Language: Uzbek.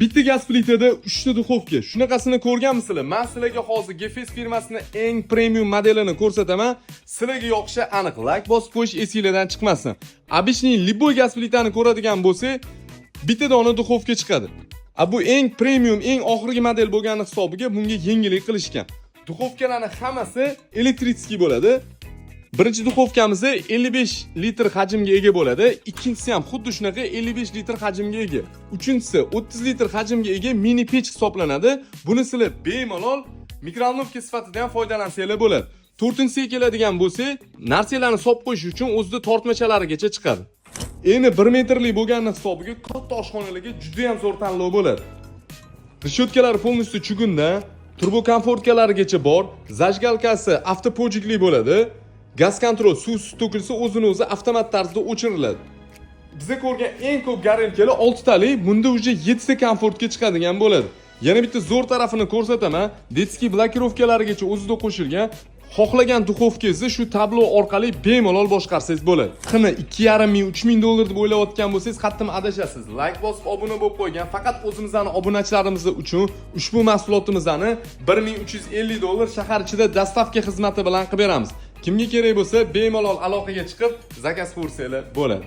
Bitta gaz plitada 3 ta duxovka. Shunaqasini ko'rganmisizlar? Men sizlarga hozir Gefes firmasini eng premium modelini ko'rsataman. Sizlarga yoqishi aniq. Like bosib qo'yish esinglardan chiqmasin. Обычный любой gaz plitani ko'radigan bo'lsak, bitta dona duxovka chiqadi. A bu eng premium, eng oxirgi model bo'lgani hisobiga bunga yengillik qilishgan. Duxovkalarning hammasi электрический bo'ladi. Birinchi duxovkamiz 55 litr hajmga ega bo'ladi. Ikkinchisi ham xuddi shunaqa 55 litr hajmga ega. Uchinchisi 30 litr hajmga ega mini pech hisoblanadi. Buni sizlar bemalol микроволновка sifatida ham foydalansanglar bo'ladi. To'rtinchisiga keladigan bo'lsak, narsalarni solib qo'yish uchun o'zida tortmachalarigacha chiqadi. Eni 1 metrli bo'lgani hisobiga katta oshxonalarga juda ham zo'r tanlov bo'ladi. Решётка lari полностью чугун dan, турбо конфорка larigacha bor, зажигалка si автоподжиг li bo'ladi. Газ контроль, suv to'kilsa, o'zini o'zi avtomat tarzda o'chiriladi. Biza ko'rgan eng ko'p горелка lar 6 talik, bunda уже 7 ta konfortga chiqadigan bo'ladi. Yana bitta zo'r tarafini ko'rsataman. Детский блокировка larigacha o'zida qo'shilgan. Xohlagan duxovkangizni shu tablo orqali bemalol boshqarsangiz bo'ladi. Qini 2,5 ming, 3 ming dollar deb o'ylayotgan bo'lsangiz, qattiq adashasiz. Like bosib obuna bo'lib qo'ygan faqat o'zimizni obunachilarimiz uchun ushbu mahsulotimizni 1350 dollar shahar ichida доставка xizmati bilan qilib beramiz. Kimga kerak bo'lsa, bemalol aloqaga chiqib, заказ qo'ysanglar bo'ladi.